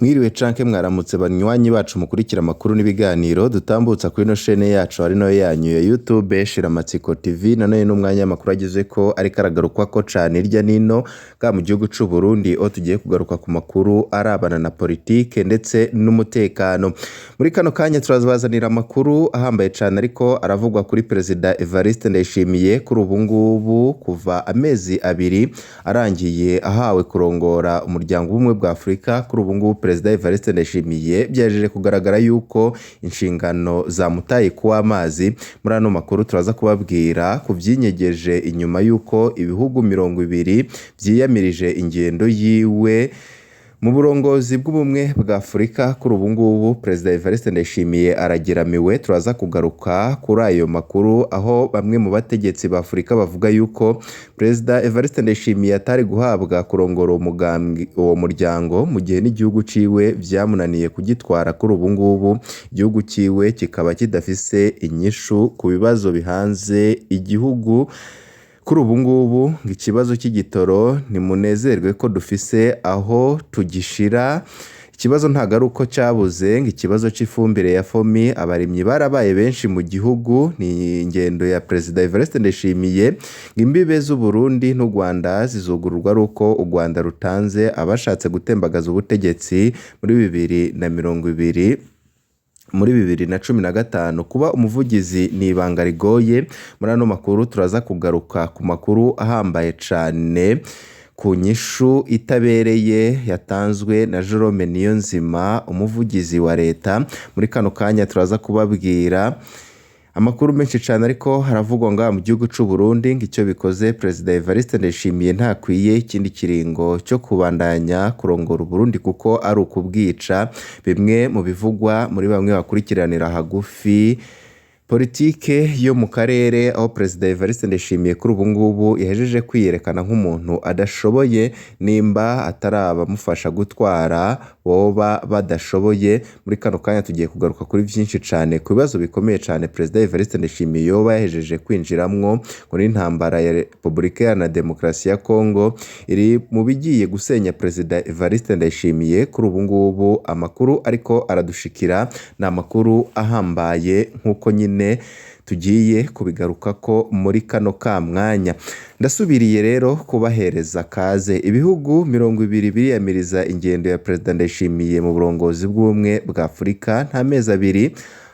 Mwiriwe canke mwaramutse banywanyi bacu mukurikira amakuru n'ibiganiro dutambutsa kuri ino shene yacu ari nayo yanyu ya YouTube Shiramatsiko TV. Nanone n'umwanya w'amakuru agezeko ariko aragarukwako cane hirya nino bwa mu gihugu c'u Burundi, aho tugiye kugaruka ku makuru arabana na politike ndetse n'umutekano. Muri kano kanya turazibazanira amakuru ahambaye cane ariko aravugwa kuri Perezida Evariste Ndayishimiye. Kuri ubu ngubu, kuva amezi 2 arangiye ahawe kurongora umuryango w'ubumwe bwa Afurika, kuri ubu ngubu Perezida Evariste Ndayishimiye byajeje kugaragara yuko inshingano zamutaye kuw'amazi. Muri ano makuru turaza kubabwira ku vyinyegeje inyuma yuko ibihugu 20 vyiyamirije ingendo yiwe mu burongozi bw'ubumwe bwa Afurika. Kuri ubu ngubu Perezida Evariste Ndayishimiye arageramiwe. Turaza kugaruka kuri ayo makuru, aho bamwe mu bategetsi ba Afurika bavuga yuko Perezida Evariste Ndayishimiye atari guhabwa kurongora uwo muryango mu gihe n'igihugu ciwe vyamunaniye kugitwara. Kuri ubu ngubu igihugu ciwe kikaba kidafise inyishu ku bibazo bihanze igihugu. Kuri ubu ngubu ngo ikibazo cy'igitoro ntimunezerwe ko dufise aho tugishira, ikibazo ntago ari uko cabuze. Ngo ikibazo c'ifumbire ya fomi, abarimyi barabaye benshi mu gihugu, ni ingendo ya Perezida Evariste Ndayishimiye. Ngo imbibe z'u Burundi n'u Rwanda zizugururwa ari uko u Rwanda rutanze abashatse gutembagaza ubutegetsi muri 2020, muri 2015. Kuba umuvugizi ni ibanga rigoye. Muri ano makuru turaza kugaruka ku makuru ahambaye cane ku nyishu itabereye yatanzwe na Jerome Niyonzima, umuvugizi wa leta. Muri kano kanya turaza kubabwira amakuru menshi cane ariko haravugwa ngaha mu gihugu c'u Burundi. Ngo ico bikoze, Perezida Evariste Ndayishimiye ntakwiye ikindi kiringo cyo kubandanya kurongora Uburundi kuko ari ukubwica. Bimwe mu bivugwa muri bamwe bakurikiranira hagufi politike yo mu karere, aho Perezida Evariste Ndayishimiye kuri ubu ngubu yahejeje kwiyerekana nk'umuntu adashoboye, nimba atari abamufasha gutwara boba badashoboye. Muri kano kanya tugiye kugaruka kuri vyinshi cane ku bibazo bikomeye cane Perezida Evariste Ndayishimiye yoba yahejeje kwinjiramwo. Ngo n'intambara ya Repubulika Iharanira Demokarasi ya Kongo iri mu bigiye gusenya Perezida Evariste Ndayishimiye. Kuri ubu ngubu amakuru ariko aradushikira ni amakuru ahambaye, nk'uko nyine tugiye kubigarukako muri kano ka mwanya. Ndasubiriye rero kubahereza kaze. Ibihugu 20 biriyamiriza ingendo ya Perezida Ndayishimiye mu burongozi bw'ubumwe bwa Afurika. Nta mezi 2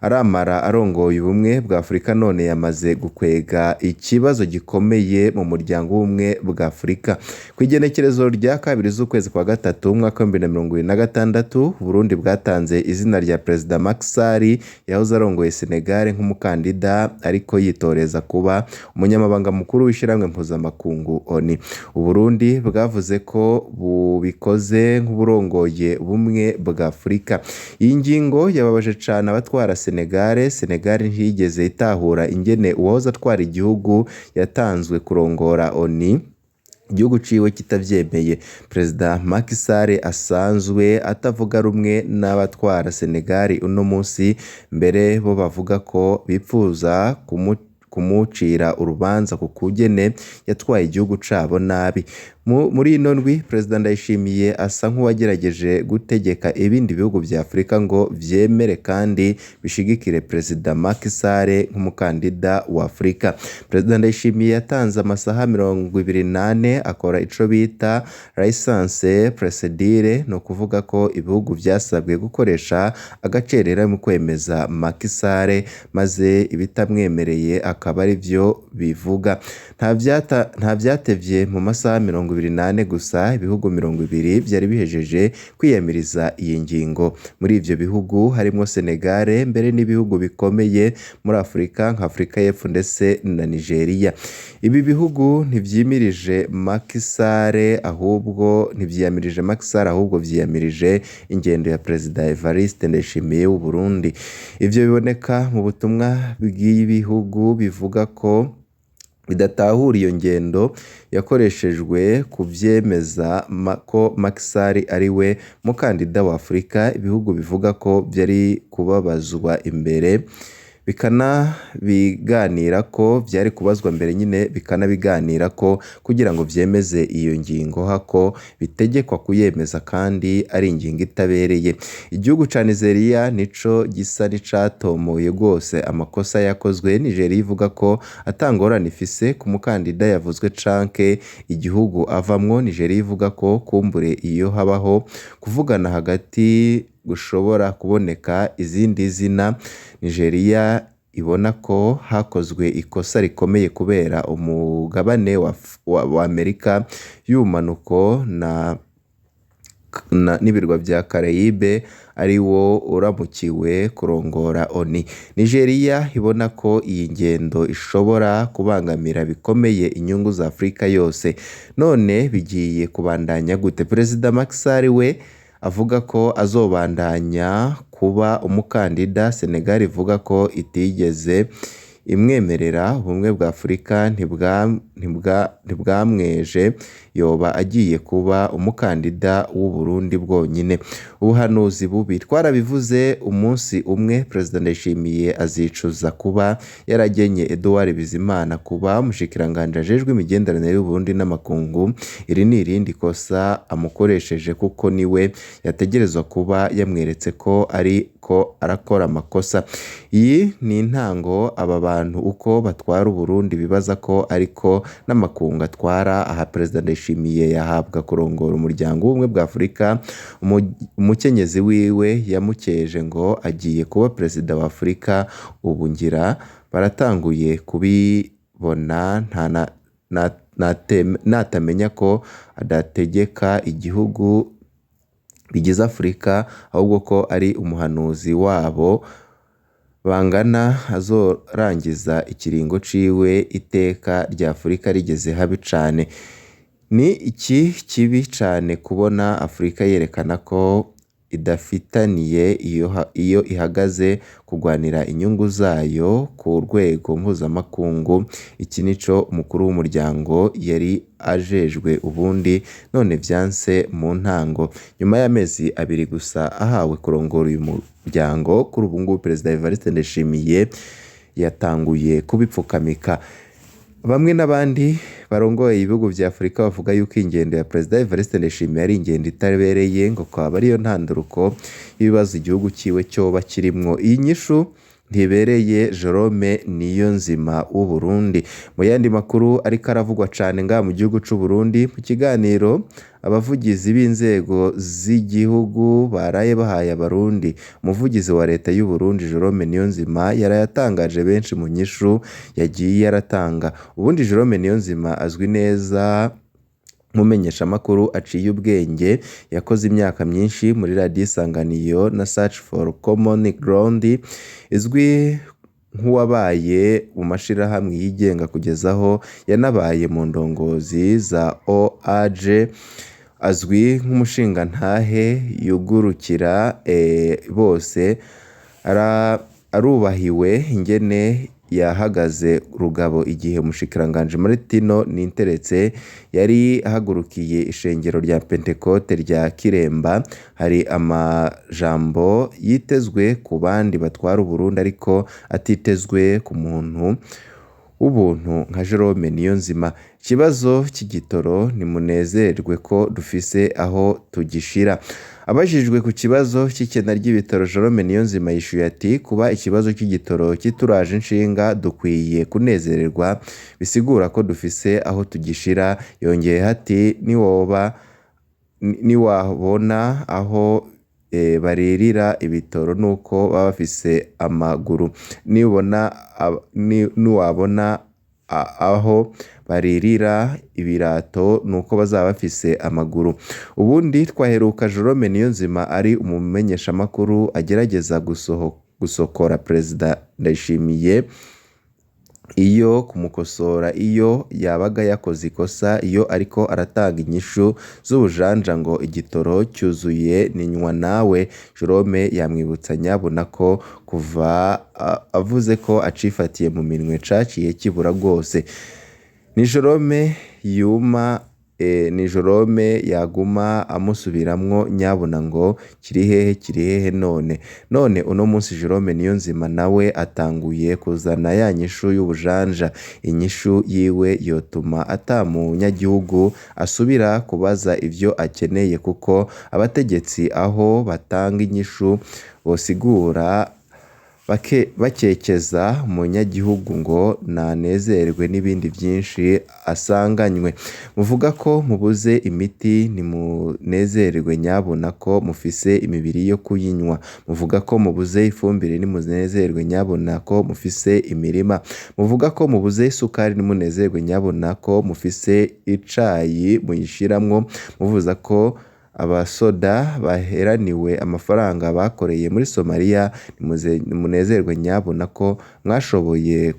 aramara arongoye ubumwe bwa Afurika, none yamaze gukwega ikibazo gikomeye mu muryango w'ubumwe bwa Afurika. Ku igenekerezo rya 2 z'ukwezi kwa gatatu umwaka wa 2026, Burundi bwatanze izina rya Perezida Macky Sall yahoze arongoye Senegal nk'umukandida ariko yitoreza kuba umunyamabanga mukuru w'ishirahamwe mpuzamakungu ONU. Uburundi bwavuze ko bubikoze nk'uburongoye ubumwe bwa Afurika. Iyi ngingo yababaje cane abatwara Senegal. Senegal ntiyigeze itahura ingene uwahoze atwara igihugu yatanzwe kurongora ONU igihugu ciwe kitavyemeye. Perezida Macky Sall asanzwe atavuga rumwe n'abatwara Senegal uno musi, mbere bo bavuga ko bipfuza kumucira urubanza ku kugene yatwaye igihugu cabo nabi. Muri ino ndwi Perezida Ndayishimiye asa nk'uwagerageje gutegeka ibindi bihugu vya Afurika ngo vyemere kandi bishigikire Perezida Macky Sall nk'umukandida wa Afurika. Perezida Ndayishimiye yatanze amasaha 24 akora ico bita licence procedure, ni ukuvuga ko ibihugu vyasabwe gukoresha agacerera mu kwemeza Macky Sall, maze ibitamwemereye akaba arivyo bivuga. Nta vyatevye, mu masaha 24 gusa ibihugu 20 vyari bihejeje kwiyamiriza iyi ngingo. Muri ivyo bihugu harimwo Senegal, mbere n'ibihugu bikomeye muri Afurika nka Afurika y'Epfo ndetse na Nigeria. Ibi bihugu ntivyimirije Macky Sall, ahubwo ntivyiyamirije Macky Sall, ahubwo vyiyamirije ingendo ya Perezida Evariste Ndayishimiye w'u Burundi. Ivyo biboneka mu butumwa bw'ibihugu bivuga ko bidatahura iyo ngendo yakoreshejwe kuvyemeza ko Macky Sall ari we mukandida wa Afurika. Ibihugu bivuga ko vyari kubabazwa imbere. Bikanabiganirako, vyari kubazwa mbere nyine, bikanabiganirako kugira ngo vyemeze iyo ngingo hako bitegekwa kuyemeza kandi ari ingingo itabereye. Igihugu ca Nigeria nico gisa n'icatomoye rwose amakosa yakozwe. Nigeria ivuga ko ata ngorane ifise ku mukandida yavuzwe canke igihugu avamwo. Nigeria ivuga ko kumbure iyo habaho kuvugana hagati gushobora kuboneka izindi zina. Nigeria ibona ko hakozwe ikosa rikomeye kubera umugabane wa Amerika y'ubumanuko n'ibirwa vya Caraïbe ari wo uramukiwe kurongora ONU. Nigeria ibona ko iyi ngendo ishobora kubangamira bikomeye inyungu za Afrika yose. None bigiye kubandanya gute? Perezida Macky Sall we avuga ko azobandanya kuba umukandida. Senegal ivuga ko itigeze imwemerera. Ubumwe bwa Afrika ntibwamweje, yoba agiye kuba umukandida w'Uburundi bwonyine. Ubuhanuzi bubi twarabivuze, umunsi umwe Perezida Ndayishimiye azicuza kuba yaragenye Edouard Bizimana kuba umushikiranganji ajejwe imigenderanire y'Uburundi n'amakungu. Iri ni irindi kosa amukoresheje kuko niwe yategerezwa kuba yamweretse ko ariko arakora amakosa. Iyi ni intango aba bantu uko batwara Uburundi bibaza ko ariko n'amakungu atwara. Aha Perezida Ndayishimiye yahabwa kurongora umuryango w'ubumwe bwa Afurika. Umukenyezi wiwe yamukeje ngo agiye kuba perezida wa Afurika. Ubu ngira baratanguye kubibona, natamenya ko adategeka igihugu bigize Afurika ahubwo ko ari umuhanuzi wabo bangana, azorangiza ikiringo ciwe iteka rya Afurika rigeze habi cane. Ni iki kibi cane kubona Afurika yerekana ko idafitaniye iyo ihagaze kugwanira inyungu zayo ku rwego mpuzamakungu. Iki nico umukuru w'umuryango yari ajejwe ubundi, none vyanse mu ntango. Nyuma y'amezi 2 gusa ahawe kurongora uyu muryango, kuri ubu ngubu Perezida Evariste Ndayishimiye yatanguye kubipfukamika. Bamwe n'abandi barongoye ibihugu vya Afurika bavuga yuko ingendo ya Perezida Evariste Ndayishimiye ari ingendo itabereye, ngo kwaba ariyo ntanduruko y'ibibazo igihugu ciwe coba kirimwo. Iyi nyishu ntibereye Jerome Niyonzima w'Uburundi. Mu yandi makuru ariko aravugwa cane ngaha mu gihugu c'Uburundi, mu kiganiro abavugizi b'inzego z'igihugu baraye bahaye Abarundi, umuvugizi wa leta y'Uburundi Jerome Niyonzima yaraye atangaje benshi mu nyishu yagiye aratanga. Ubundi Jerome Niyonzima azwi neza nk'umumenyeshamakuru aciye ubwenge, yakoze imyaka myinshi muri radiyo Isanganiro na Search for Common Ground, izwi nk'uwabaye mu mashirahamwe yigenga kugeza aho yanabaye mu ndongozi za OAG. Azwi nk'umushingantahe yugurukira bose, arubahiwe ingene yahagaze rugabo igihe umushikiranganji Martino Ninteretse yari ahagurukiye ishengero rya Pentekote rya Kiremba. Hari amajambo yitezwe ku bandi batwara Uburundi ariko atitezwe ku muntu w'ubuntu nka Jerome Niyonzima. Ikibazo c'igitoro nimunezerwe ko dufise aho tugishira. Abajijwe ku kibazo c'ikena ry'ibitoro, Jerome Niyonzima yishuye ati: kuba ikibazo c'igitoro kituraje inshinga dukwiye kunezererwa, bisigura ko dufise aho tugishira. Yongeyeho ati: niwabona aho baririra ibitoro nuko baba bafise amaguru, niwabona aho baririra ibirato nuko bazaba bafise amaguru. Ubundi twaheruka Jerome Niyonzima ari umumenyeshamakuru agerageza gusokora Perezida Ndayishimiye iyo kumukosora iyo yabaga yakoze ikosa, iyo ariko aratanga inyishu z'ubujanja ngo igitoro cyuzuye ninywa nawe. Jerome yamwibutsa nyabuna ko kuva avuze ko acifatiye mu minwe caciye kibura rwose. Ni Jerome yuma Ni Jerome yaguma amusubiramwo nyabuna ngo kiri hehe kiri hehe none. None uno munsi Jerome Niyonzima nawe atanguye kuzana ya nyishu y'ubujanja, inyishu yiwe yotuma ata munyagihugu asubira kubaza ivyo akeneye kuko abategetsi aho batanga inyishu bosigura bakekeza umunyagihugu ngo nanezerwe n'ibindi vyinshi asanganywe. Muvuga ko mubuze imiti, nimunezerwe nyabuna ko mufise imibiri yo kuyinywa. Muvuga ko mubuze ifumbire, nimunezerwe nyabuna ko mufise imirima. Muvuga ko mubuze isukari, nimunezerwe nyabuna ko mufise icayi muyishiramwo. Muvuza ko abasoda baheraniwe amafaranga bakoreye muri Somalia, nimunezerwe nyabuna ko mwashoboye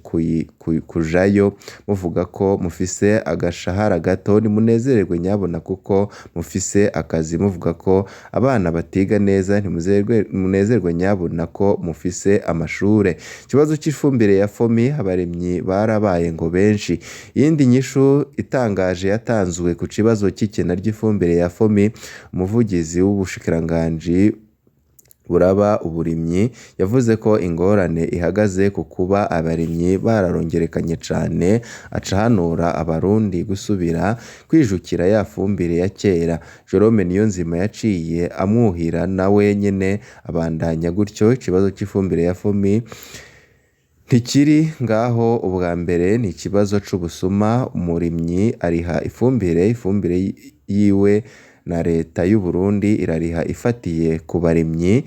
kujayo. Muvuga ko mufise agashahara gato, nimunezerwe nyabuna kuko mufise akazi. Muvuga ko abana batiga neza, nimunezerwe nyabuna ko mufise amashure. Ikibazo c'ifumbire ya FOMI, abarimyi barabaye ngo benshi. Iyindi nyishu itangaje yatanzwe ku kibazo c'ikena ry'ifumbire ya FOMI, umuvugizi w'ubushikiranganji buraba uburimyi yavuze ko ingorane ihagaze ku kuba abarimyi bararongerekanye cane, aca ahanura abarundi gusubira kwijukira ya fumbire ya kera. Jerome Niyonzima yaciye amwuhira nawe nyene abandanya gutyo. Ikibazo c'ifumbire ya FOMI ntikiri ngaho ubwa mbere, ni ikibazo c'ubusuma. Umurimyi ariha ifumbire, ifumbire yiwe na leta y'u Burundi irariha ifatiye ku barimyi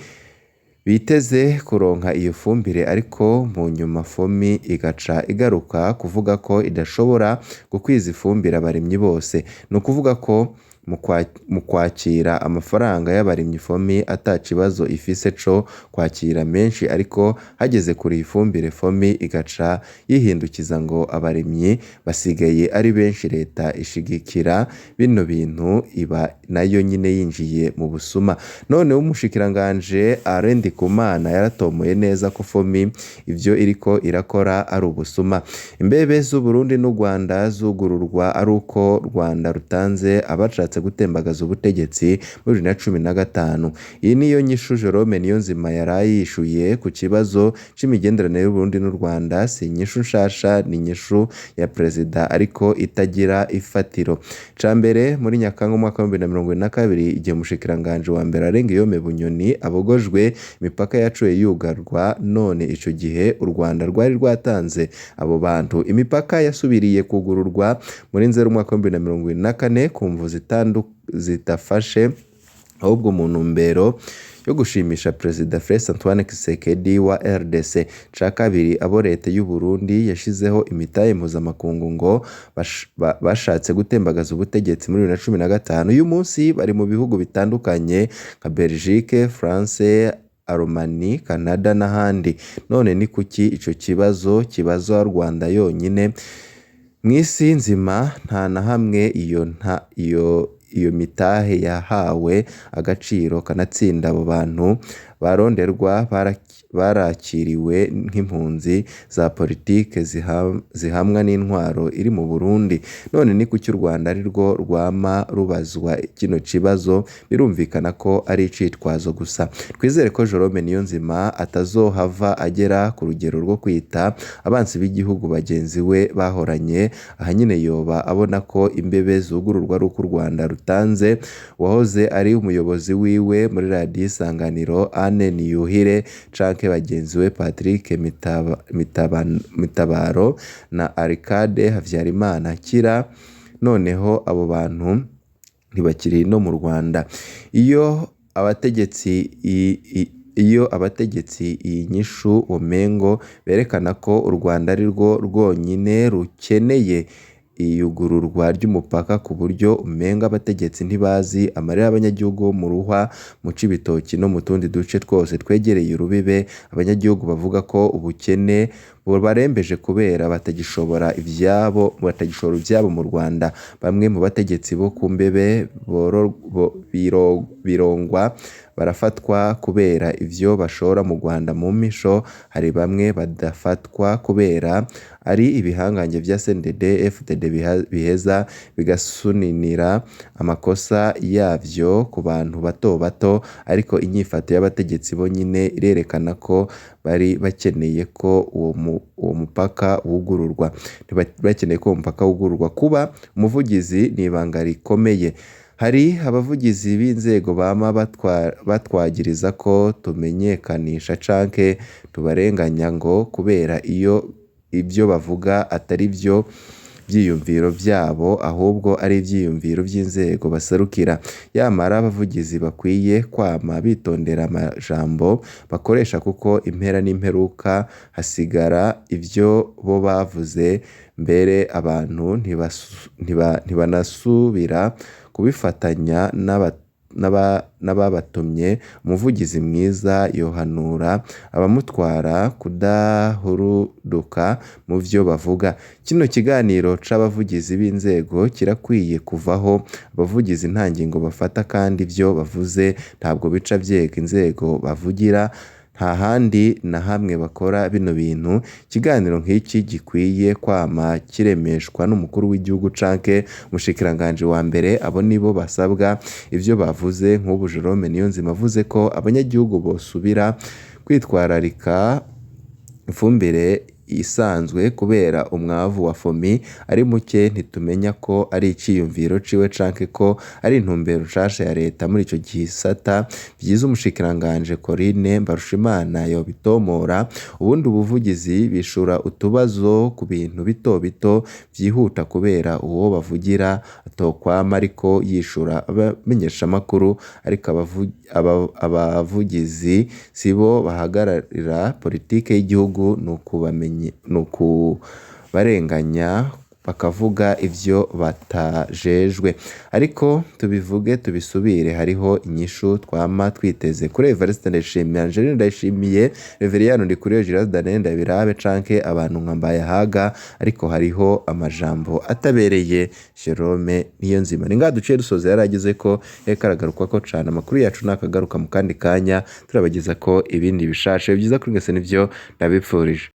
biteze kuronka iyo fumbire, ariko mu nyuma FOMI igaca igaruka kuvuga ko idashobora gukwiza ifumbire abarimyi bose. Ni ukuvuga ko mu kwakira amafaranga y'abarimyi FOMI ata kibazo ifise co kwakira menshi, ariko hageze kuriha ifumbire FOMI igaca yihindukiza ngo abarimyi basigaye ari benshi, leta ishigikira bino bintu iba nayo nyene yinjiye mu busuma. None umushikiranganji Alain Ndikumana yaratomoye neza ko FOMI ivyo iriko irakora ari ubusuma. Imbebe z'Uburundi n'u Rwanda zugururwa ari uko Rwanda rutanze abashatse gutembagaza ubutegetsi muri 2015. Iyi niyo nyishu Jerome Niyonzima yaraye yishuye ku kibazo c'imigenderanire y'Uburundi n'u Rwanda. Si inyishu nshasha, ni inyishu ya perezida ariko itagira ifatiro. Ica mbere, muri Nyakanga umwaka wa 2022, igihe umushikiranganji wa mbere Alain Guillaume Bunyoni abogojwe, imipaka yaciye yugarwa. None ico gihe u Rwanda rwari rwatanze abo bantu. Imipaka yasubiriye kugururwa muri Nzeri umwaka wa 2024 ku mvo zitafashe, ahubwo mu ntumbero yo gushimisha Perezida Felix Antoine Tshisekedi wa RDC. Ica kabiri, abo leta y'u Burundi yashizeho imitahe mpuzamakungu ngo bashatse gutembagaza ubutegetsi muri 2015, uyu munsi bari mu bihugu bitandukanye nka Belgique, France, Aromani, Canada n'ahandi. None ni kuki ico kibazo kibazwa Rwanda yonyine? Mw'isi nzima nta na hamwe iyo mitahe yahawe agaciro, kanatsinda abo bantu baronderwa barakiriwe nk'impunzi za politike zihamwa n'intwaro iri mu Burundi. None ni kuki u Rwanda arirwo rwama rubazwa kino kibazo? Birumvikana ko ari icitwazo gusa. Twizere ko Jerome Niyonzima atazohava agera ku rugero rwo kwita abansi b'igihugu bagenzi we bahoranye. Aha nyene yoba abona ko imbebe zugururwa ari uko u Rwanda rutanze uwahoze ari umuyobozi wiwe muri radiyo Isanganiro Anne Niyuhire canke bagenzi we Patrick Mitabaro na Arcade Havyarimana. Kira noneho abo bantu ntibakiri no mu Rwanda. Iyo abategetsi iyi nyishu womengo berekana ko u Rwanda ari rwo rwonyine rukeneye iyugururwa ry'umupaka, ku buryo umenga abategetsi ntibazi amarira y'abanyagihugu bo mu Ruhwa, mu Cibitoki no mu tundi duce twose twegereye urubibe. Abanyagihugu bavuga ko ubukene Bubarembeje kubera batagishobora ivyabo batagishora ivyabo mu Rwanda. Bamwe mu bategetsi bo ku mbebe birongwa barafatwa kubera ivyo bashora mu Rwanda mu mpisho. Hari bamwe badafatwa kubera ari ibihangange vya CNDD FDD biheza bigasuninira amakosa yavyo ku bantu bato bato, ariko inyifato y'abategetsi bo nyine irerekana ko bari bakeneye ko uwo mupaka wugururwa. Bakeneye ko uwo mupaka wugururwa. Kuba umuvugizi ni ibanga rikomeye. Hari abavugizi b'inzego bama batwagiriza ko tumenyekanisha canke tubarenganya ngo kubera iyo ibyo bavuga atari byo vyiyumviro vyabo, ahubwo ari ivyiyumviro vy'inzego baserukira. Yamara abavugizi bakwiye kwama bitondera amajambo bakoresha, kuko impera n'imperuka hasigara ivyo bo bavuze, mbere abantu ntibanasubira kubifatanya n'ababatumye. Umuvugizi mwiza yohanura abamutwara kudahuruduka mu vyo bavuga. Kino kiganiro c'abavugizi b'inzego kirakwiye kuvaho. Abavugizi nta ngingo bafata, kandi ivyo bavuze ntabwo bica vyega inzego bavugira. Nta handi na hamwe bakora bino bintu. Ikiganiro nk'iki gikwiye kwama kiremeshwa n'umukuru w'igihugu canke umushikiranganji wa mbere. Abo nibo basabwa ivyo bavuze. Nk'ubu Jerome Niyonzima avuze ko abanyagihugu bosubira kwitwararika ifumbire isanzwe kubera umwavu wa fomi ari muke. Ntitumenya ko ari iciyumviro ciwe canke ko ari intumbero nshasha ya leta muri ico gisata. Vyiza umushikiranganje Corinne Mbarushimana yobitomora. Ubundi ubuvugizi bishura utubazo ku bintu bito bito vyihuta, kubera uwo bavugira atokwama ariko yishura abamenyeshamakuru. Ariko abavugizi sibo bahagararira politike y'igihugu, nukubarenganya bakavuga ivyo batajejwe. Ariko tubivuge tubisubire, hariho inyishu twama twiteze kuri Evariste Ndayishimiye, Angeline Ndayishimiye, Reveriyano Ndikuriyo, Gilles Daniel Ndabirabe canke abantu nka Mbayahaga. Ariko hariho amajambo atabereye Jerome Niyonzima. Ni ngaha duciye dusoza yarageze ko yariko aragarukwako cane. Amakuru yacu nakagaruka mu kandi kanya turabageza ko ibindi bishasha. Vyiza kuri mwese nivyo ndabipfurije.